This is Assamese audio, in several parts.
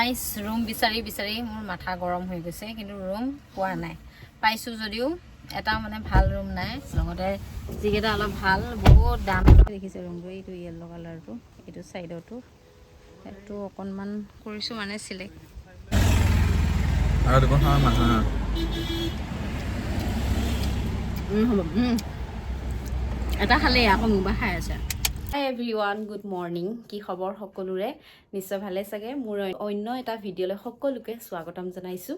গাইছ, ৰুম বিচাৰি বিচাৰি মোৰ মাথা গৰম হৈ গৈছে, কিন্তু ৰুম পোৱা নাই। পাইছোঁ যদিও এটা মানে ভাল ৰুম নাই। লগতে যিকেইটা অলপ ভাল, বহুত দাম। দেখিছে ৰুমটো, এইটো য়েল্ল' কালাৰটো, এইটো ছাইডতো, সেইটো অকণমান কৰিছোঁ মানে চিলেক্ট। আৰু দিব খাওঁ মানুহ। হ'ব। এটা খালেই, আকৌ মোবা খাই আছে। হাই এভৰি ওৱান, গুড মৰ্ণিং। কি খবৰ সকলোৰে? নিশ্চয় ভালে চাগে। মোৰ অন্য এটা ভিডিঅ'লৈ সকলোকে স্বাগতম জনাইছোঁ।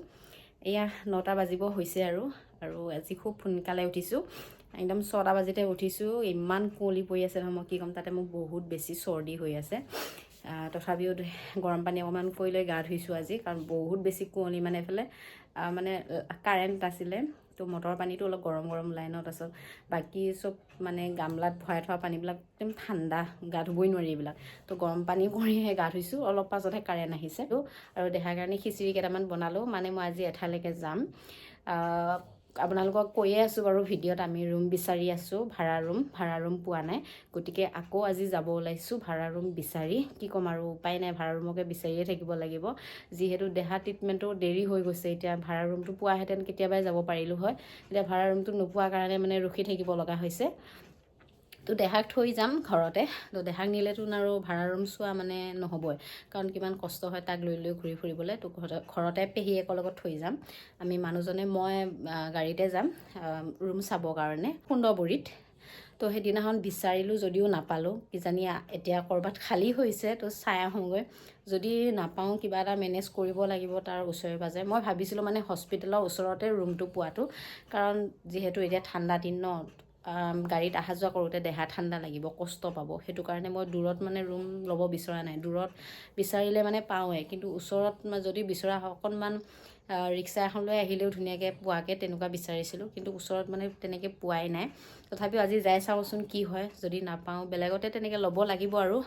এয়া 9টা বাজিব হৈছে আৰু আৰু আজি খুব সোনকালে উঠিছোঁ, একদম 6টা বাজিতে উঠিছোঁ। ইমান কুঁৱলী পৰি আছে নহয়, মই কি ক'ম। তাতে মোক বহুত বেছি চৰ্দি হৈ আছে। তথাপিও গৰম পানী অকণমান কৰি লৈ গা ধুইছোঁ আজি, কাৰণ বহুত বেছি কুঁৱলী। মানে এইফালে মানে কাৰেণ্ট আছিলে, তো মটৰ পানীটো অলপ গৰম গৰম ওলাই ন। তাৰপিছত বাকী চব মানে গামলাত ভৰাই থোৱা পানীবিলাক একদম ঠাণ্ডা, গা ধুবই নোৱাৰি এইবিলাক। তো গৰম পানী কৰিহে গা ধুইছোঁ। অলপ পাছতহে কাৰেণ্ট আহিছে। তো আৰু দেহাৰ কাৰণে খিচিৰি কেইটামান বনালোঁ। মানে মই আজি এঠাইলৈকে যাম। আপোনালোকক কৈয়ে আছোঁ বাৰু ভিডিঅ'ত, আমি ৰুম বিচাৰি আছোঁ, ভাড়া ৰুম। ভাড়া ৰুম পোৱা নাই, গতিকে আকৌ আজি যাব ওলাইছোঁ ভাড়া ৰুম বিচাৰি। কি ক'ম আৰু, উপায় নাই, ভাড়া ৰুমকে বিচাৰিয়ে থাকিব লাগিব। যিহেতু দেহা ট্ৰিটমেণ্টটো দেৰি হৈ গৈছে। এতিয়া ভাড়া ৰুমটো পোৱাহেঁতেন কেতিয়াবাই যাব পাৰিলোঁ হয়। এতিয়া ভাড়া ৰুমটো নোপোৱাৰ কাৰণে মানে ৰখি থাকিব লগা হৈছে। তো দেহাক থৈ যাম ঘৰতে। তো দেহাক নিলেতো আৰু ভাড়া ৰুম চোৱা মানে নহ'বই, কাৰণ কিমান কষ্ট হয় তাক লৈ লৈ ঘূৰি ফুৰিবলৈ। তো ঘৰতে ঘৰতে পেহীয়েকৰ লগত থৈ যাম। আমি মানুহজনে মই গাড়ীতে যাম ৰুম চাবৰ কাৰণে সুন্দৰবৰীত। তো সেইদিনাখন বিচাৰিলোঁ যদিও নাপালোঁ। কিজানি এতিয়া ক'ৰবাত খালী হৈছে, তো চাই আহোঁগৈ। যদি নাপাওঁ, কিবা এটা মেনেজ কৰিব লাগিব তাৰ ওচৰে পাঁজৰে। মই ভাবিছিলোঁ মানে হস্পিটেলৰ ওচৰতে ৰুমটো পোৱাটো, কাৰণ যিহেতু এতিয়া ঠাণ্ডা দিন ন, গাড়ীত অহা যোৱা কৰোঁতে দেহা ঠাণ্ডা লাগিব, কষ্ট পাব। সেইটো কাৰণে মই দূৰত মানে ৰুম ল'ব বিচৰা নাই। দূৰত বিচাৰিলে মানে পাওঁৱেই, কিন্তু ওচৰত যদি বিচৰা হয়, অকণমান ৰিক্সা এখন লৈ আহিলেও ধুনীয়াকৈ পোৱাকৈ তেনেকুৱা বিচাৰিছিলোঁ, কিন্তু ওচৰত মানে তেনেকৈ পোৱাই নাই। তথাপিও আজি যাই চাওঁচোন কি হয়। যদি নাপাওঁ, বেলেগতে তেনেকৈ ল'ব লাগিব আৰু।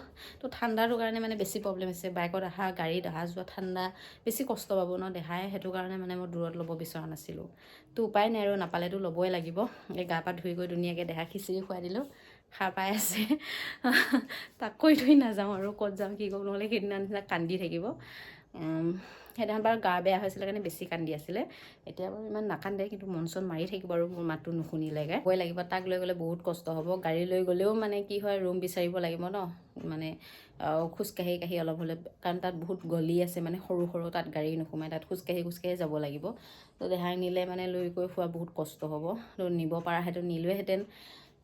তো ঠাণ্ডাটোৰ কাৰণে মানে বেছি প্ৰব্লেম হৈছে। বাইকত অহা, গাড়ীত অহা যোৱা, ঠাণ্ডা বেছি কষ্ট পাব ন দেহাই। সেইটো কাৰণে মানে মই দূৰত ল'ব বিচৰা নাছিলোঁ। তো উপায় নাই আৰু, নাপালেতো ল'বই লাগিব। এই গা পা ধুই গৈ ধুনীয়াকৈ দেহা খিচিৰি খুৱাই দিলোঁ, সাৰ পাই আছে। তাক কৈ থৈ নাযাওঁ আৰু ক'ত যাওঁ কি কৰোঁ, নহ'লে সেইদিনা নিচিনা কান্দি থাকিব। সেইদিনাখন বাৰু গা বেয়া হৈছিলে কাৰণে বেছি কান্দি আছিলে। এতিয়া বাৰু ইমান নাকান্দে, কিন্তু মন চন মাৰি থাকিব আৰু মোৰ মাতটো নুশুনিলেগে। ভয় লাগিব, তাক লৈ গ'লে বহুত কষ্ট হ'ব। গাড়ী লৈ গ'লেও মানে কি হয়, ৰুম বিচাৰিব লাগিব ন, মানে খোজকাঢ়ি কাঢ়ি অলপ হ'লে, কাৰণ তাত বহুত গলি আছে মানে সৰু সৰু, তাত গাড়ী নোসোমায়, তাত খোজকাঢ়ি খোজকাঢ়ি যাব লাগিব। তো দেহাই নিলে মানে লৈ গৈ ফুৰা বহুত কষ্ট হ'ব। তো নিব পৰাহেঁতেন নিলোৱেহেঁতেন।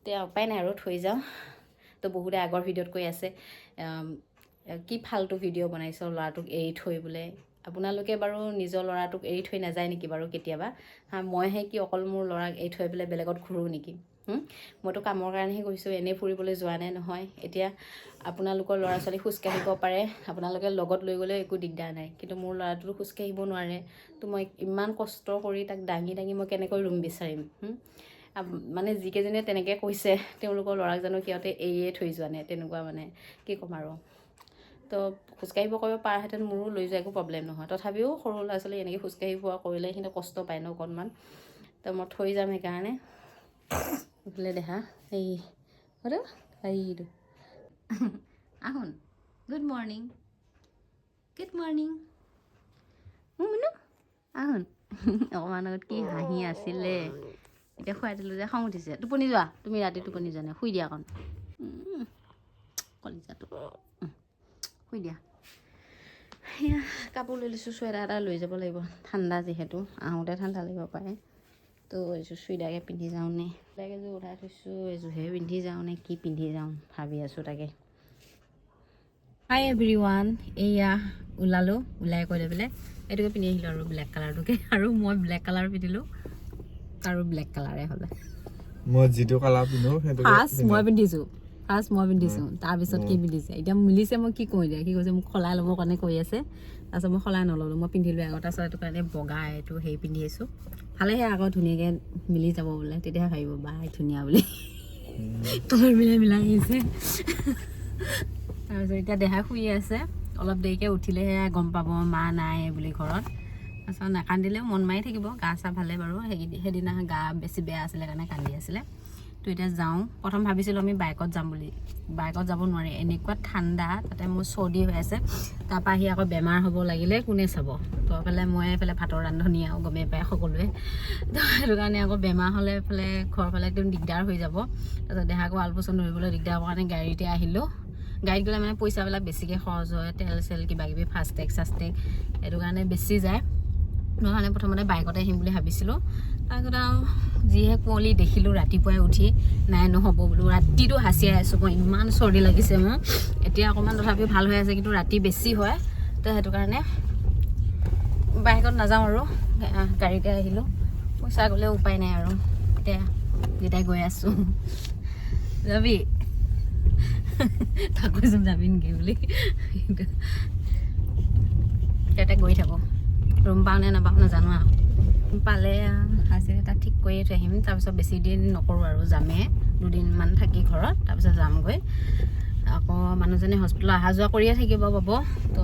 এতিয়া উপায় নাই আৰু, থৈ যাওঁ। তো বহুতে আগৰ ভিডিঅ'ত কৈ আছে, কি ফাল্টু ভিডিঅ' বনাইছ ল'ৰাটোক এৰি থৈ বোলে। আপোনালোকে বাৰু নিজৰ ল'ৰাটোক এৰি থৈ নাযায় নেকি বাৰু কেতিয়াবা? হা, মইহে কি অকল মোৰ ল'ৰাক এৰি থৈ পেলাই বেলেগত ঘূৰোঁ নেকি? মইতো কামৰ কাৰণেহে গৈছোঁ, এনেই ফুৰিবলৈ যোৱা নাই নহয়। এতিয়া আপোনালোকৰ ল'ৰা ছোৱালী খোজকাঢ়িব পাৰে, আপোনালোকে লগত লৈ গ'লেও একো দিগদাৰ নাই, কিন্তু মোৰ ল'ৰাটোতো খোজকাঢ়িব নোৱাৰে। তো মই ইমান কষ্ট কৰি তাক দাঙি দাঙি মই কেনেকৈ ৰুম বিচাৰিম? মানে যিকেইজনীয়ে তেনেকৈ কৈছে, তেওঁলোকৰ ল'ৰাক জানো সিহঁতে এৰিয়ে থৈ যোৱা নাই? তেনেকুৱা মানে কি ক'ম আৰু। তো খোজকাঢ়িব কৰিব পৰাহেঁতেন মোৰো লৈ যোৱা একো প্ৰব্লেম নহয়। তথাপিও সৰু ল'ৰা ছোৱালী এনেকৈ খোজকাঢ়ি পোৱা কৰিলে সিহঁতে কষ্ট পায় ন অকণমান। তো মই থৈ যাম সেইকাৰণে। এইফালে দেহা, এই এইটো আহোন। গুড মৰ্ণিং, গুড মৰ্ণিং মুনু, আহোন। অকণমান আগত কি হাঁহি আছিলে, এতিয়া খুৱাই দিলোঁ যে খং উঠিছে। টোপনি যোৱা তুমি, ৰাতি টোপনি যোৱা নাই। শুই দিয়া অকণ। কলিজাটো, শুই দিয়া। সেয়া কাপোৰ লৈ লৈছোঁ, চুৱেটাৰ এটা লৈ যাব লাগিব, ঠাণ্ডা যিহেতু, আহোঁতে ঠাণ্ডা লাগিব পাৰে। তো এইযোৰ চুইদাৰকে পিন্ধি যাওঁ নে বেলেগ এযোৰ উঠাই থৈছোঁ, এইযোৰহে পিন্ধি যাওঁ নে কি পিন্ধি যাওঁ ভাবি আছোঁ তাকে। হাই এভৰি ওৱান, এইয়া ওলালোঁ। ওলাই কৈ লৈ পেলাই এইটোকে পিন্ধি আহিলোঁ আৰু ব্লেক কালাৰটোকে। আৰু মই ব্লেক কালাৰ পিন্ধিলোঁ আৰু ব্লেক কালাৰে হ'লে। মই যিটো কালাৰ পিন্ধো সেইটো। ফাৰ্ষ্ট মই পিন্ধিছোঁ, ফাৰ্ষ্ট মই পিন্ধিছোঁ, তাৰপিছত কি পিন্ধিছে। এতিয়া মিলিছে, মই কি কওঁ এতিয়া? কি কৈছে, মোক সলাই ল'বৰ কাৰণে কৈ আছে। তাৰপিছত মই সলাই নল'লোঁ, মই পিন্ধিলোঁ আগত। তাৰপিছত এইটো কাৰণে বগা এইটো হেৰি পিন্ধি আহিছোঁ। ভালেহে আকৌ, ধুনীয়াকৈ মিলি যাব বোলে। তেতিয়াহে ভাবিব বা ধুনীয়া বুলি, কালাৰ মিলাই মিলাই আহিছে। তাৰপিছত এতিয়া দেহা শুই আছে। অলপ দেৰিকৈ উঠিলেহে গম পাব মা নাই বুলি ঘৰত। তাৰপিছত নাকান্দিলেও মন মাৰি থাকিব। গা চা ভালে বাৰু। সেইদিনা গা বেছি বেয়া আছিলে কাৰণে কান্দি আছিলে। তো এতিয়া যাওঁ। প্ৰথম ভাবিছিলোঁ আমি বাইকত যাম বুলি, বাইকত যাব নোৱাৰি, এনেকুৱা ঠাণ্ডা, তাতে মোৰ চৰ্দি হৈ আছে। তাৰপৰা আহি আকৌ বেমাৰ হ'ব লাগিলে কোনে চাব? তো এইফালে মই এইফালে ভাতৰ ৰান্ধনি আৰু গমেই পায় সকলোৱে। তো সেইটো কাৰণে আকৌ বেমাৰ হ'লে এইফালে ঘৰৰ ফালে একদম দিগদাৰ হৈ যাব। তাৰপিছত দেহাকো আলপৈচান ধৰিবলৈ দিগদাৰ হোৱাৰ কাৰণে গাড়ীতে আহিলোঁ। গাড়ীত গ'লে মানে পইচাবিলাক বেছিকৈ খৰচ হয়, তেল চেল কিবা কিবি ফাষ্টেগ চাষ্টেগ, সেইটো কাৰণে বেছি যায়। নহ'লে প্ৰথমতে বাইকতে আহিম বুলি ভাবিছিলোঁ। তাৰপিছত আৰু যিহে কুঁৱলী দেখিলোঁ ৰাতিপুৱাই উঠি, নাই নহ'ব বোলো। ৰাতিটো হাঁচিয়াই আছোঁ মই, ইমান চৰ্দি লাগিছে মোৰ। এতিয়া অকণমান তথাপিও ভাল হৈ আছে, কিন্তু ৰাতি বেছি হয়। তো সেইটো কাৰণে বাইকত নাযাওঁ আৰু গাড়ীতে আহিলোঁ। পইচা গ'লেও উপায় নাই আৰু, এতিয়া যেতিয়া গৈ আছোঁ। যাবি? তাক কৈছোঁ যাবি নেকি বুলি। ইয়াতে গৈ থাকোঁ, ৰুম পাওঁ নে নাপাওঁ নাজানো আৰু। পালে আজি এটা ঠিক কৰিয়ে থৈ আহিম। তাৰপিছত বেছি দিন নকৰোঁ আৰু, যামেই দুদিনমান থাকি ঘৰত, তাৰপিছত যামগৈ। আকৌ মানুহজনে হস্পিটেলত অহা যোৱা কৰিয়ে থাকিব পাব। তো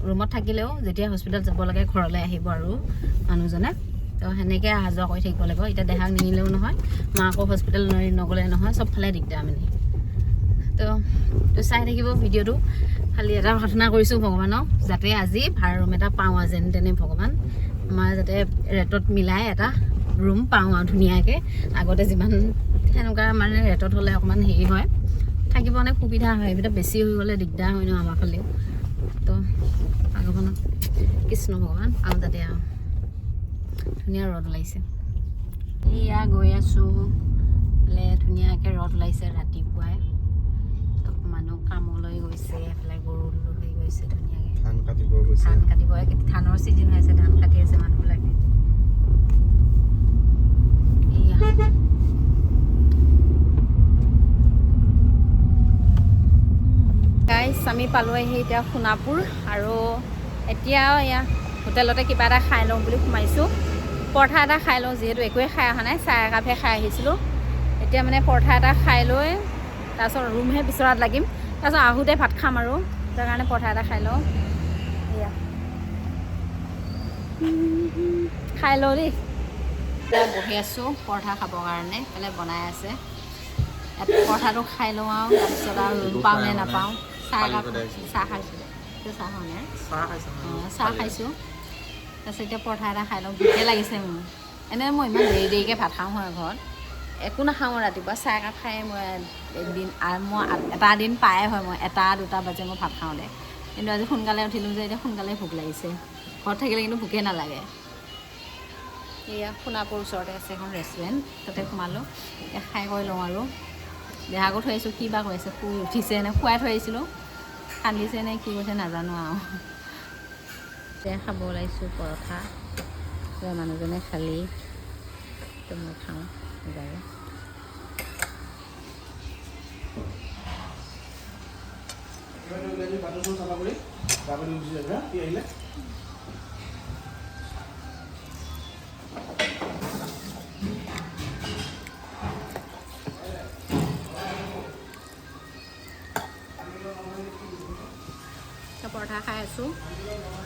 ৰুমত থাকিলেও যেতিয়া হস্পিটেলত যাব লাগে ঘৰলৈ আহিব আৰু মানুহজনে। তো সেনেকৈ অহা যোৱা কৰি থাকিব লাগিব। এতিয়া দেহাক নিনিলেও নহয়, মাকো হস্পিটেল নগ'লে নহয়, চবফালে দিগদাৰ মানে। তো তো চাই থাকিব ভিডিঅ'টো। খালি এটা প্ৰাৰ্থনা কৰিছোঁ ভগৱানক, যাতে আজি ভাড়া ৰুম এটা পাওঁ আৰু যেন তেনে ভগৱান আমাৰ যাতে ৰেটত মিলাই এটা ৰুম পাওঁ আৰু ধুনীয়াকৈ। আগতে যিমান সেনেকুৱা মানে ৰেটত হ'লে অকণমান হেৰি হয়, থাকিব মানে সুবিধা হয়। এইবিলাক বেছি হৈ গ'লে দিগদাৰ হয় ন আমাৰ ফালেও। তো ভগৱানক, কৃষ্ণ ভগৱান, পাওঁ যাতে আৰু। ধুনীয়া ৰ'দ ওলাইছে। এয়া গৈ আছোঁ এইফালে, ধুনীয়াকৈ ৰ'দ ওলাইছে ৰাতিপুৱাই। চব মানুহ কামলৈ গৈছে, এইফালে গৰু লৈ গৈছে ধুনীয়াকৈ। ধান কাটিব গৈছে। ধান কাটিব, ধানৰ চিজন হৈ আছে, ধান কাটি আছে মানুহবিলাকে। এয়া গাইছ, আমি পালোঁ আহি এতিয়া সোণাপুৰ। আৰু এতিয়া এয়া হোটেলতে কিবা এটা খাই লওঁ বুলি সোমাইছোঁ। পৰঠা এটা খাই লওঁ, যিহেতু একোৱে খাই অহা নাই, চাহ একাপহে খাই আহিছিলোঁ। এতিয়া মানে পৰঠা এটা খাই লৈ তাৰপিছত ৰুমহে বিচৰাত লাগিম, তাৰপিছত আহোঁতে ভাত খাম আৰু। তাৰ কাৰণে পৰঠা এটা খাই লওঁ। এয়া খাই লওঁ দেই। এতিয়া বহি আছোঁ পৰঠা খাবৰ কাৰণে, এইফালে বনাই আছে। ইয়াত পৰঠাটো খাই লওঁ আৰু তাৰপিছত আৰু ৰুম পাওঁ নে নাপাওঁ। চাহ একাপ, চাহ খাইছোঁ, চাহ খোৱা নাই। চাহ খাইছোঁ। অঁ, চাহ খাইছোঁ। তাৰপিছত এতিয়া পৰঠা এটা খাই লওঁ, ভোকে লাগিছে মোৰ। এনেই মই ইমান দেৰি দেৰিকৈ ভাত খাওঁ হয়, ঘৰত একো নাখাওঁ। ৰাতিপুৱা চাহ একাপ খাই মই এদিন, মই এটা দিন পায়ে হয়, মই 1-2 বাজে মই ভাত খাওঁতে। কিন্তু আজি সোনকালে উঠিলোঁ যে, এতিয়া সোনকালে ভোক লাগিছে। ঘৰত থাকিলে কিন্তু ভোকেই নালাগে। এয়া সোণাপুৰ ওচৰতে আছে এখন ৰেষ্টুৰেণ্ট, তাতে সোমালোঁ। এতিয়া খাই কৰি লওঁ আৰু। দেহাকো থৈ আহিছোঁ, কি বা কৈ আছে, শুই উঠিছে নে খুৱাই থৈ আহিছিলোঁ, কান্দিছে নে কি কৈছে নাজানো আৰু। এতিয়া খাব ওলাইছোঁ পৰঠা। মানুহজনে খালি, তো মই খাওঁ মজাকৈ। পৰঠা খাই আছোঁ।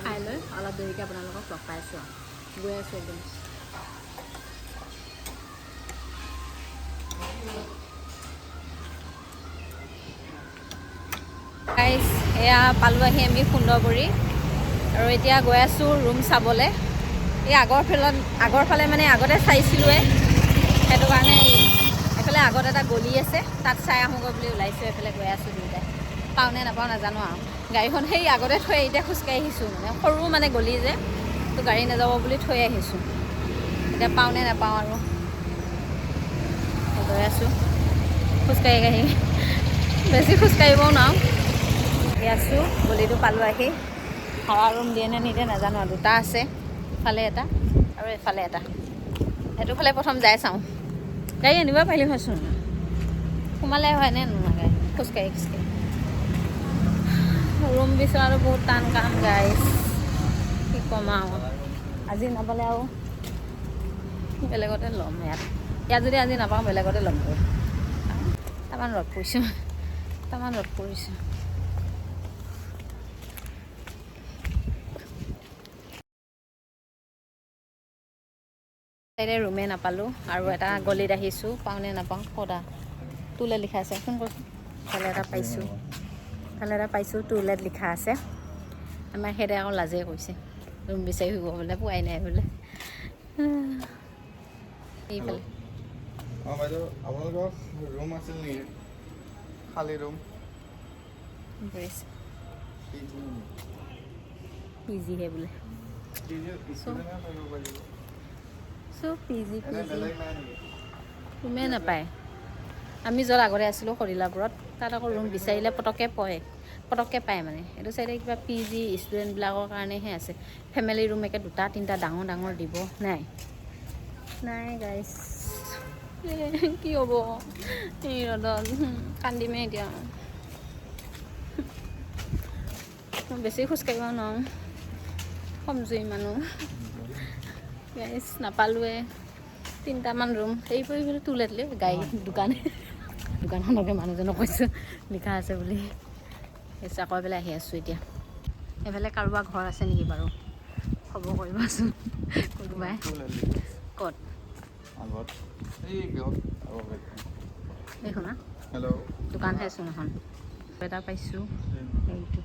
খাই লৈ অলপ দেৰিকৈ আপোনালোকক লগ পাই আছোঁ আৰু গৈ আছোঁ একদম। গাইছ, এয়া পালোঁ আহি আমি সুন্দৰবৰী আৰু এতিয়া গৈ আছোঁ ৰুম চাবলৈ। এই আগৰ ফালে মানে আগতে চাইছিলোঁৱে, সেইটো কাৰণে এইফালে আগত এটা গলি আছে, তাত চাই আহোঁগৈ বুলি ওলাইছোঁ। এইফালে গৈ আছোঁ দুয়োটাই, পাওঁ নে নাপাওঁ নাজানো আৰু। গাড়ীখন সেই আগতে থৈ এতিয়া খোজকাঢ়ি আহিছোঁ, মানে সৰু মানে গলি যে, তো গাড়ী নাযাব বুলি থৈ আহিছোঁ। এতিয়া পাওঁ নে নাপাওঁ আৰু। গৈ আছোঁ খোজকাঢ়ি কাঢ়ি, বেছি খোজকাঢ়িবও নোৱাৰোঁ। আহি আছোঁ, গলিটো পালোঁ আহি। ভাড়া ৰুম দিয়ে নে নিদিয়ে নাজানো আৰু। দুটা আছে, ইফালে এটা আৰু এফালে এটা। এইটো ফালে প্ৰথম যাই চাওঁ। গাড়ী আনিব পাৰিলোঁ হয়চোন, সোমালে হয় নে নালাগে। খোজকাঢ়ি খোজকাঢ়ি ৰুম বিচৰাটো বহুত টান কাম গাইছ, কি ক'ম আৰু। আজি নাপালে আৰু বেলেগতে ল'ম। ইয়াত যদি আজি নাপাওঁ বেলেগতে ল'মগৈ। তামান ৰ'দ পৰিছোঁ, তামান ৰ'দ পৰিছোঁ। চাইডে ৰুমে নাপালোঁ আৰু এটা গলিত আহিছোঁ, পাওঁ নে নাপাওঁ। ক'তা তোলে লিখা আছে, ফোন কৰচোন। ফালে এটা পাইছোঁ, ফালে এটা পাইছোঁ, টুলেট লিখা আছে। আমাৰ সেইতে আকৌ লাজে কৰিছে, ৰুম বিচাৰি ফুৰিব বোলে, পোৱাই নাই বোলে। এইফালে। অঁ বাইদেউ, আপোনালোকৰ ৰুম আছিল নেকি, খালী ৰুম? কৰিছে পিজিহে বোলে। চ' পিজি পিজি ৰুমে নাপায়। আমি য'ত আগতে আছিলোঁ সদিলাপুৰত, তাত আকৌ ৰুম বিচাৰিলে পটককৈ পৰে, পটককৈ পায়। মানে এইটো চাইডে কিবা পিজি ষ্টুডেণ্টবিলাকৰ কাৰণেহে আছে। ফেমিলি ৰুম একে দুটা তিনিটা ডাঙৰ ডাঙৰ দিব নাই। নাই গাইছ, কি হ'ব এই ৰ'দত? কান্দিমেই এতিয়া। মই বেছি খোজকাঢ়িব নোৱাৰোঁ, কমজুৰি মানুহ। গাইছ, নাপালোৱে তিনিটামান ৰুম। এই পৰি টুলেট গাড়ী দোকান দোকানখনকে মানুহজনক কৈছোঁ লিখা আছে বুলি। আকৌ পেলাই আহি আছোঁ এতিয়া। এইফালে কাৰোবাৰ ঘৰ আছে নেকি বাৰু, খবৰ কৰিবাচোন কোনোবাই। ক'ত? এইখন দোকানহে চোন এখন। এটা পাইছোঁ, এইটো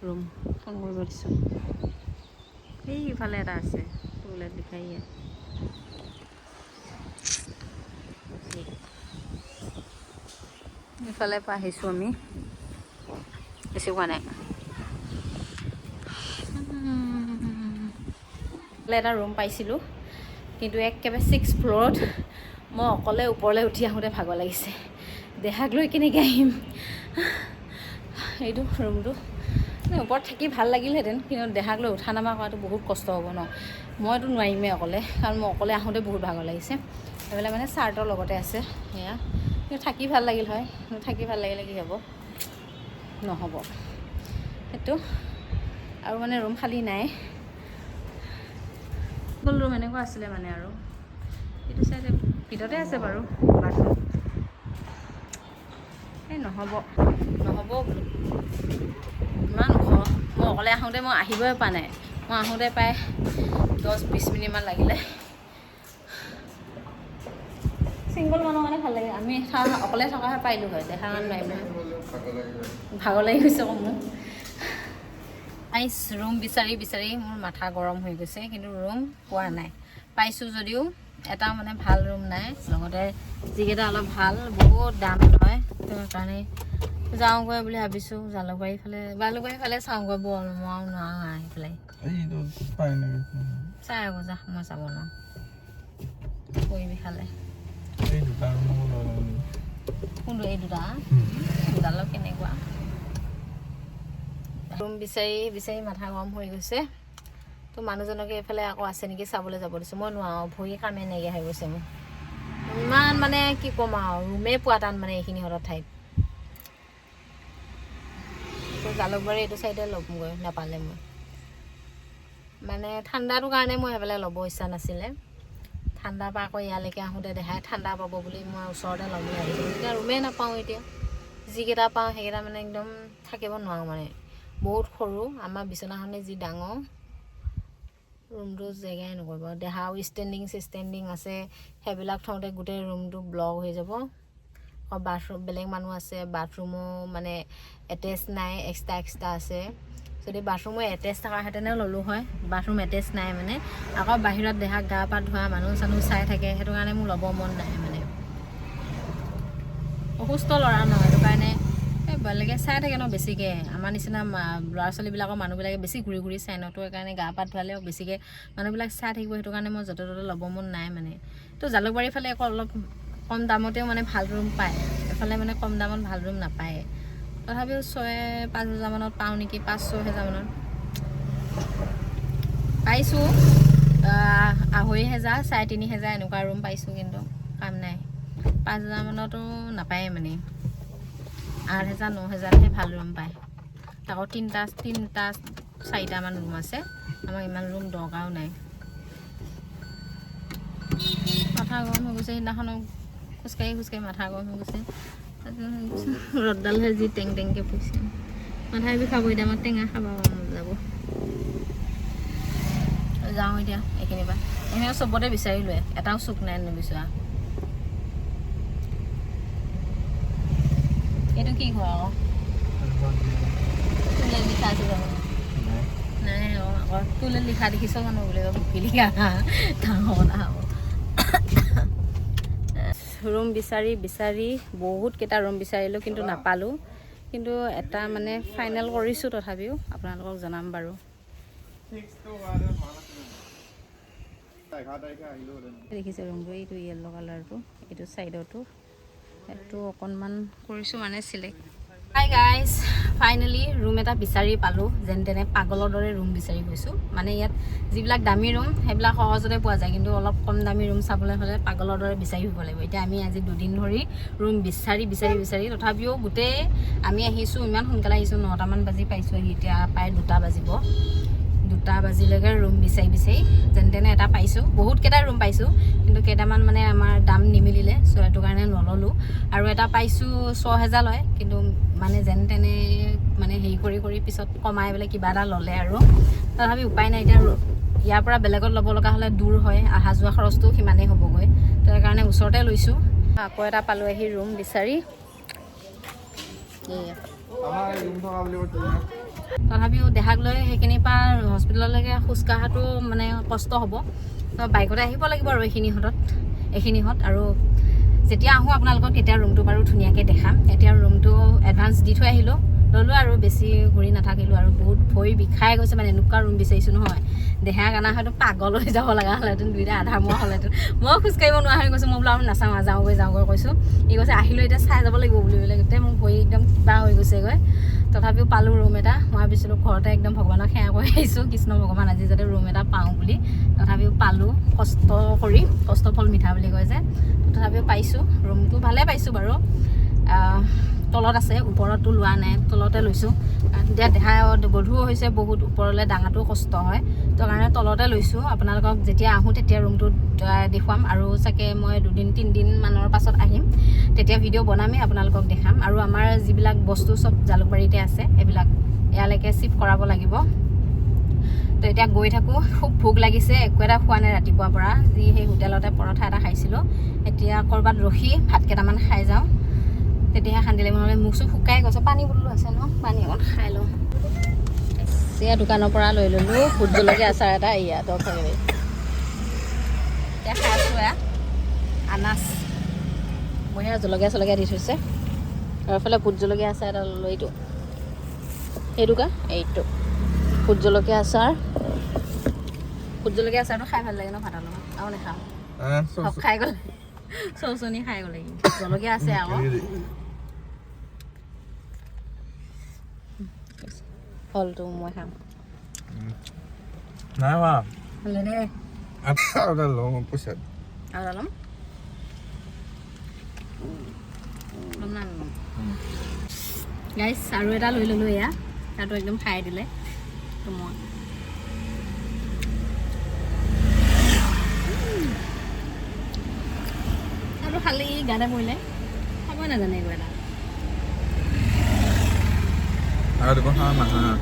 ৰুম, ফোন কৰিব দিছোঁ। এই ইফালে এটা আছে, টুলেট লিখা। ইয়াত ইফালে পৰা আহিছোঁ আমি, বেছি হোৱা নাই। এটা ৰুম পাইছিলোঁ, কিন্তু একেবাৰে 6 ফ্ল'ৰত। মই অকলে ওপৰলৈ উঠি আহোঁতে ভাগৰ লাগিছে, দেহাক লৈ কেনেকৈ আহিম? এইটো ৰুমটো ওপৰত থাকি ভাল লাগিলহেঁতেন, কিন্তু দেহাক লৈ উঠা নমা কৰাটো বহুত কষ্ট হ'ব ন। মইতো নোৱাৰিমেই অকলে, কাৰণ মই অকলে আহোঁতে বহুত ভাগৰ লাগিছে। এইফালে মানে চাৰ্টৰ লগতে আছে সেয়া, কিন্তু থাকি ভাল লাগিল হয়। কিন্তু থাকি ভাল লাগিলে কি হ'ব, নহ'ব সেইটো। আৰু মানে ৰুম খালী নাই, গ'ল ৰুম এনেকুৱা আছিলে মানে। আৰু এইটো চাইডে ভিতৰতে আছে বাৰু বাথৰুম। এই নহ'ব, নহ'ব বোলো, ইমান ওখ। মই অকলে আহোঁতে মই আহিবই পৰা নাই। মই আহোঁতে প্ৰায় 10-20 মিনিটমান লাগিলে। ছিংগল মানুহ কাৰণে ভাল লাগে, আমি অকলে থকাহে পাৰিলোঁ হয়, দেখা কাৰণে নোৱাৰিম। ভাগৰ লাগি গৈছে আকৌ মোৰ। আইচ ৰুম বিচাৰি বিচাৰি মোৰ মাথা গৰম হৈ গৈছে, কিন্তু ৰুম পোৱা নাই। পাইছোঁ যদিও এটা মানে ভাল ৰুম নাই, লগতে যিকেইটা অলপ ভাল বহুত দাম হয়। সেইকাৰণে যাওঁগৈ বুলি ভাবিছোঁ জালুকবাৰী ফালে, জালুকবাৰী ফালে চাওঁগৈ। বল, মই আৰু নোৱাৰোঁ আহি পেলাই। চাই আকৌ যা, মই চাব নোৱাৰোঁ কৰি বিষালে। কোনটো? এই দুটা দুডালৰ কেনেকুৱা? ৰুম বিচাৰি বিচাৰি মাথা গৰম হৈ গৈছে। তো মানুহজনকে এইফালে আকৌ আছে নেকি চাবলৈ যাব দিছোঁ। মই নোৱাৰোঁ, ভৰি কামে নাইকিয়া হৈ গৈছে মোৰ। ইমান মানে কি ক'ম আৰু, ৰুমেই পোৱা টান মানে এইখিনি হতৰ ঠাইত। তো জালুকবাৰী এইটো চাইডে ল'মগৈ নাপালে মই। মানে ঠাণ্ডাটোৰ কাৰণে মই সেইফালে ল'ব ইচ্ছা নাছিলে। ঠাণ্ডাৰ পৰা আকৌ ইয়ালৈকে আহোঁতে দেহাই ঠাণ্ডা পাব বুলি মই ওচৰতে ল'ম বুলি ভাবিছিলোঁ। এতিয়া ৰুমেই নাপাওঁ। এতিয়া যিকেইটা পাওঁ সেইকেইটা মানে একদম থাকিব নোৱাৰোঁ, মানে বহুত সৰু। আমাৰ বিচনাখনে যি ডাঙৰ, ৰুমটো জেগাই নকৰিব। দেহাও ষ্টেণ্ডিং চিষ্টেণ্ডিং আছে, সেইবিলাক থওঁতে গোটেই ৰুমটো ব্লক হৈ যাব। আকৌ বাথৰুম বেলেগ মানুহ আছে, বাথৰুমো মানে এটেচ নাই, এক্সট্ৰা এক্সট্ৰা আছে। যদি বাথৰুমো এটেচ থকাহেঁতেনে ল'লোঁ হয়, বাথৰুম এটেচ নাই মানে। আকৌ বাহিৰত দেহাক গা পা ধোৱা মানুহ চানুহ চাই থাকে, সেইটো কাৰণে মোৰ ল'ব মন নাই। মানে অসুস্থ ল'ৰা ন, সেইটো কাৰণে এই বেলেগে চাই থাকে ন বেছিকৈ। আমাৰ নিচিনা ল'ৰা ছোৱালীবিলাকৰ মানুহবিলাকে বেছি ঘূৰি ঘূৰি চাই ন, তো সেইকাৰণে গা পা ধুৱালেও বেছিকৈ মানুহবিলাক চাই থাকিব, সেইটো কাৰণে মই য'তে ত'তে ল'ব মন নাই মানে। তো জালুকবাৰীৰ ফালে আকৌ অলপ কম দামতেও মানে ভাল ৰুম পায়, এফালে মানে কম দামত ভাল ৰুম নাপায়। তথাপিও 6-5 হাজাৰমানত পাওঁ নেকি, 5-6 হেজাৰমানত পাইছোঁ। 2.5 হেজাৰ, 3.5 হেজাৰ এনেকুৱা ৰুম পাইছোঁ, কিন্তু কাম নাই। 5 হাজাৰমানতো নাপায়ে মানে, 8 হেজাৰ 9 হেজাৰহে ভাল ৰুম পায়। আকৌ তিনিটা তিনিটা চাৰিটামান ৰুম আছে, আমাক ইমান ৰুম দৰকাৰো নাই। মাথা গৰম হৈ গৈছে, সেইদিনাখনো খোজকাঢ়ি খোজকাঢ়ি মাথা গৰম হৈ গৈছে। ৰ'দডালহে যি টেং টেংকৈ পৰিছে, মাথাই বিষাব এতিয়া। মই টেঙা খাব মন যাব। যাওঁ এতিয়া এইখিনিৰ পৰা। এইখিনি চবতে বিচাৰিলোৱে, এটাও চুক নাই নিবিচৰা। এইটো কি ঘৰ আকৌ? তোলে লিখা আছে জানো? নাই। আকৌ তোলে লিখা দেখিছ জানো বুলি কয়, লিখা ডাঙৰ কথা হ'ব। ৰুম বিচাৰি বিচাৰি বহুত কেইটা ৰুম বিচাৰিলোঁ, কিন্তু নাপালোঁ। কিন্তু এটা মানে ফাইনেল কৰিছোঁ, তথাপিও আপোনালোকক জনাম বাৰু। ফিক্সটো হোৱাহেঁতেন ভাল আছিলে। 11 তাৰিখে আহিলোহেঁতেন। দেখিছে ৰুমটো, এইটো য়েল্ল' কালাৰটো, এইটো ছাইডতো এইটো অকণমান কৰিছোঁ মানে select. Hi guys, finally room এটা বিচাৰি পালোঁ। যেন তেনে পাগলৰ দৰে ৰুম বিচাৰি গৈছোঁ। মানে ইয়াত যিবিলাক দামী ৰুম সেইবিলাক সহজতে পোৱা যায়, কিন্তু অলপ কম দামী ৰুম চাবলৈ হ'লে পাগলৰ দৰে বিচাৰি ফুৰিব লাগিব। এতিয়া আমি আজি দুদিন ধৰি ৰুম বিচাৰি বিচাৰি বিচাৰি, তথাপিও গোটেই আমি আহিছোঁ, ইমান সোনকালে আহিছোঁ, 9টামান বাজি পাইছোঁ আহি, এতিয়া প্ৰায় 2টা বাজিব। 2টা বাজিলৈকে ৰুম বিচাৰি বিচাৰি যেন তেনে এটা পাইছোঁ। বহুতকেইটা ৰুম পাইছোঁ, কিন্তু কেইটামান মানে আমাৰ দাম নিমিলিলে, চ' সেইটো কাৰণে নল'লোঁ। আৰু এটা পাইছোঁ 6000 লয়, কিন্তু মানে যেন তেনে মানে হেৰি কৰি কৰি পিছত কমাই পেলাই কিবা এটা ল'লে আৰু। তথাপি উপায় নাই, এতিয়া ইয়াৰ পৰা বেলেগত ল'ব লগা হ'লে দূৰ হয়, অহা যোৱা খৰচটোও সিমানেই হ'বগৈ, তো সেইকাৰণে ওচৰতে লৈছোঁ। আকৌ এটা পালোঁ আহি ৰুম বিচাৰি। এয়া। আমাৰ ৰুম থকা বুলি কৈছিলে। তথাপিও দেহাক লৈ সেইখিনিৰ পৰা হস্পিটেললৈকে খোজকঢ়াটো মানে কষ্ট হ'ব, তো বাইকতে আহিব লাগিব আৰু এইখিনিহঁত। আৰু যেতিয়া আহোঁ আপোনালোকক তেতিয়া ৰুমটো বাৰু ধুনীয়াকৈ দেখাম। এতিয়া ৰুমটো এডভান্স দি থৈ আহিলোঁ, ল'লোঁ আৰু বেছি ঘূৰি নাথাকিলোঁ আৰু। বহুত ভৰি বিষাই গৈছে, মানে এনেকুৱা ৰুম বিচাৰিছোঁ নহয়, দেহাক অনা হয়তো পাগল হৈ যাব লগা হ'লেহেঁতেন, দুইটা আধা মোৱা হ'লেহেঁতেন। মই খোজকাঢ়িব নোৱাৰা হৈ গৈছোঁ। মই বোলো আৰু নাচাওঁ, যাওঁগৈ যাওঁগৈ কৈছোঁ। ই কৈছে আহিলোঁ এতিয়া চাই যাব লাগিব বুলি বোলে। গোটেই মোৰ ভৰি একদম কিবা হৈ গৈছেগৈ। তথাপিও পালোঁ ৰুম এটা। মই ভাবিছিলোঁ ঘৰতে একদম ভগৱানক সেৱা কৰি আহিছোঁ, কৃষ্ণ ভগৱান আজি যাতে ৰুম এটা পাওঁ বুলি। তথাপিও পালোঁ, কষ্ট কৰি, কষ্ট ফল মিঠা বুলি কয় যে, তথাপিও পাইছোঁ। ৰুমটো ভালে পাইছোঁ বাৰু। তলত আছে, ওপৰতো লোৱা নাই, তলতে লৈছোঁ। এতিয়া দেহা গধুৰ হৈছে বহুত, ওপৰলৈ দাঙাটো কষ্ট হয়, তো কাৰণে তলতে লৈছোঁ। আপোনালোকক যেতিয়া আহোঁ তেতিয়া ৰুমটো দেখুৱাম। আৰু চাগে মই 2 দিন 3 দিনমানৰ পাছত আহিম, তেতিয়া ভিডিঅ' বনামেই, আপোনালোকক দেখাম। আৰু আমাৰ যিবিলাক বস্তু চব জালুকবাৰীতে আছে, এইবিলাক ইয়ালৈকে চিফ্ট কৰাব লাগিব। তো এতিয়া গৈ থাকোঁ। খুব ভোক লাগিছে, একো এটা খোৱা নাই ৰাতিপুৱাৰ পৰা, যি সেই হোটেলতে পৰঠা এটা খাইছিলোঁ। এতিয়া ক'ৰবাত ৰখি ভাত কেইটামান খাই যাওঁ, তেতিয়াহে শান্তি লাগিব, নহ'লে মুখ চুখ শুকাই গৈছে। পানী বোলো আছে ন, পানী অকণ খাই লওঁ। এয়া দোকানৰ পৰা লৈ ল'লোঁ ভোট জলকীয়া আচাৰ এটা। এয়া তই খাই ল'বি। এতিয়া খাই আছোঁ। এয়া আনাজ বঢ়িয়া জলকীয়া চলকীয়া দি থৈছে। আৰু এইফালে ভোট জলকীয়া আচাৰ এটা ল'লোঁ, এইটো এইটো কা এইটো ভোট জলকীয়া আচাৰ। ভোট জলকীয়া আচাৰটো খাই ভাল লাগে ন ভাতৰ লগত? আৰু নাখাওঁ। চব খাই গ'লে, চৌচনি খাই গ'লে। জলকীয়া আছে আকৌ। ফলটো মই খাম। নাই হোৱা। হ'লে দে। আৰু এটা লওঁ পইচা। আৰু ল'ম, ল'ম না নল'ম? গাইছ, আৰু এটা লৈ ল'লোঁ। এয়া তাতো একদম খাই দিলে। তো মই আৰু খালি গাতে পৰিলে, খাবই নাজানে একো এটা। আৰু দিব খাওঁ নহয়।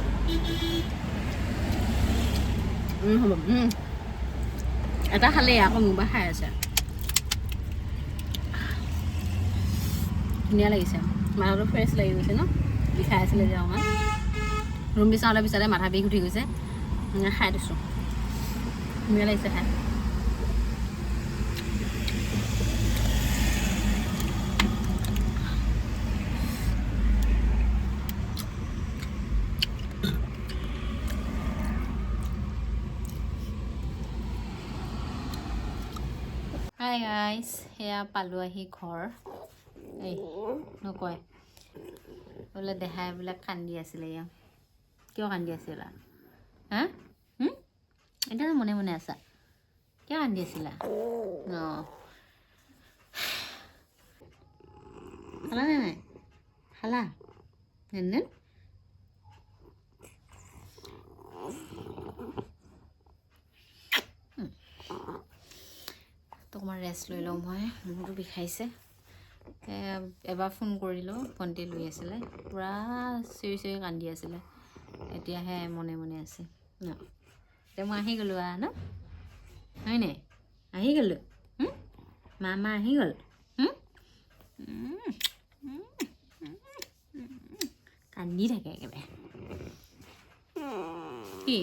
হ'ব। এটা খালেই, আকৌ মোৰ পৰা খাই আছে। ধুনীয়া লাগিছে, মাথাটো ফ্ৰেছ লাগি গৈছে ন। বিষাই আছিলে যে অকণমান, ৰুম বিচাৰোঁতে বিচাৰোঁতে মাথা বিষ উঠি গৈছে। খাই দিছোঁ, ধুনীয়া লাগিছে খাই। হাই গাইছ, সেয়া পালোঁ আহি ঘৰ। এই নকয় বোলে দেহাই বোলে কান্দি আছিলে। এয়া কিয় কান্দি আছিলা হা? এতিয়া মনে মনে আছা, কিয় কান্দি আছিলা? অঁ, খালা নে নাই খালা? নেন তো অকণমান ৰেষ্ট লৈ লওঁ মই, মূৰটো বিষাইছে। এবাৰ ফোন কৰিলোঁ, ভণ্টি লৈ আছিলে, পূৰা চিঞৰি চিঞৰি কান্দি আছিলে। এতিয়াহে মনে মনে আছে ন। এতিয়া মই আহি গ'লোঁ আৰু ন, হয় নাই? আহি গ'লোঁ। মামা আহি গ'ল। হুম? উম, উম, উম, উম। কান্দি থাকে একেবাৰে। কি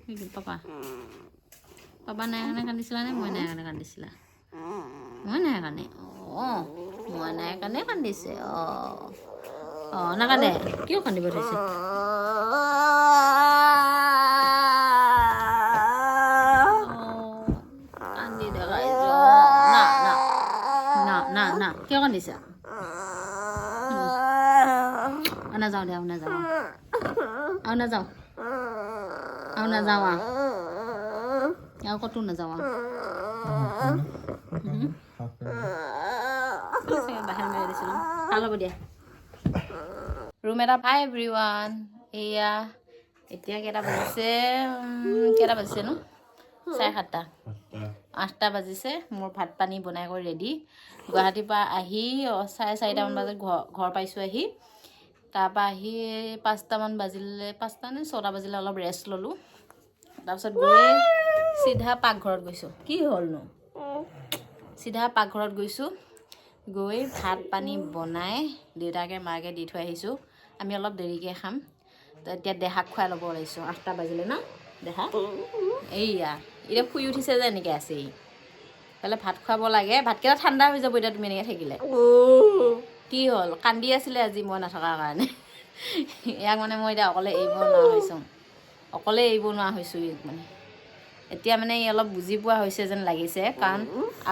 কি পাপা, পাপা নাই কাৰণে কান্দিছিলা নে মই নাই কাৰণে কান্দিছিলা? মই নাই কাৰণে। অঁ, মই নাই কাৰণে কান্দিছে। অঁ অঁ, নাকান্দে। কিয় কান্দিব ধৰিছে? অঁ, কান্দি দেখাইছ। না না না না না, কিয় কান্দিছা? আৰু নাযাওঁ দে, আৰু নাযাওঁ, আৰু নাযাওঁ, আৰু নাযাওঁ, আৰু ক'তো নাযাওঁ। বাহিৰ মাৰি দিছিলোঁ। ভাল হ'ব দিয়া। ৰুম এটা। হাই এভৰিৱান, এয়া এতিয়া কেইটা বাজিছে? কেইটা বাজিছেনো? 7:30, 8টা বাজিছে। মোৰ ভাত পানী বনাই কৰি ৰেডি। গুৱাহাটীৰ পৰা আহি 4:30মান বজাত ঘৰ পাইছোঁ আহি। তাৰপৰা আহি 5টামান বাজিলে, 5টা নে 6টা বাজিলে, অলপ ৰেষ্ট ল'লোঁ। তাৰপিছত গৈ চিধা পাকঘৰত গৈছোঁ। কি হ'লনো? চিধা পাকঘৰত গৈছোঁ, গৈ ভাত পানী বনাই দেউতাকে মাকে দি থৈ আহিছোঁ। আমি অলপ দেৰিকৈ খাম। তো এতিয়া দেহাক খুৱাই ল'ব ওলাইছোঁ। 8টা বাজিলে ন দেহা? এইয়া এতিয়া শুই উঠিছে যে এনেকৈ আছে ই। এইফালে ভাত খুৱাব লাগে। ভাতকেইটা ঠাণ্ডা হৈ যাব এতিয়া তুমি এনেকৈ থাকিলে। কি হ'ল? কান্দি আছিলে আজি মই নথকাৰ কাৰণে। ইয়াক মানে মই এতিয়া অকলে এৰিব নোৱাৰা হৈছোঁ, অকলে এৰিব নোৱাৰা হৈছোঁ ইয়াক। মানে এতিয়া মানে ই অলপ বুজি পোৱা হৈছে যেন লাগিছে, কাৰণ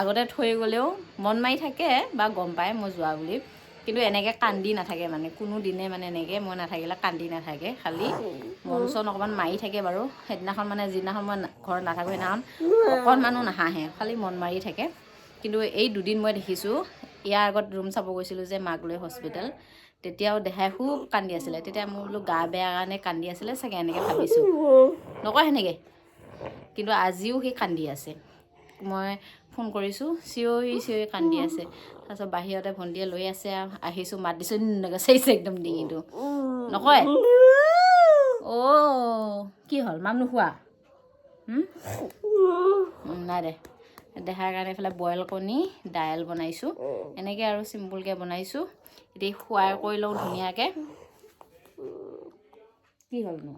আগতে থৈ গ'লেও মন মাৰি থাকে বা গম পায় মই যোৱা বুলি, কিন্তু এনেকৈ কান্দি নাথাকে। মানে কোনো দিনে মানে এনেকৈ মই নাথাকিলে কান্দি নাথাকে, খালি মন চন অকণমান মাৰি থাকে বাৰু। সেইদিনাখন মানে যিদিনাখন মই ঘৰত নাথাকোঁ, সেইদিনাখন অকণমানো নাহাঁহে, খালি মন মাৰি থাকে। কিন্তু এই দুদিন মই দেখিছোঁ, ইয়াৰ আগত ৰুম চাব গৈছিলোঁ যে মাক লৈ হস্পিটেল, তেতিয়াও দেহাই খুব কান্দি আছিলে। তেতিয়া মোৰ বোলো গা বেয়া কাৰণে কান্দি আছিলে চাগে, এনেকৈ ভাবিছোঁ, নকয় সেনেকৈ। কিন্তু আজিও সি কান্দি আছে। মই ফোন কৰিছোঁ, চিঞৰি চিঞৰি কান্দি আছে। তাৰপিছত বাহিৰতে ভণ্টিয়ে লৈ আছে আৰু আহিছোঁ, মাত দিছোঁ, এনেকৈ চাইছে একদম ডিঙিটো। নকয়। অ' কি হ'ল মাম, নোখোৱা? নাই দে। দেহাৰ কাৰণে এইফালে বইল কণী দাইল বনাইছোঁ, এনেকৈ আৰু চিম্পুলকৈ বনাইছোঁ। এতিয়া খুৱাই কৰি লওঁ ধুনীয়াকৈ। কি হ'লনো?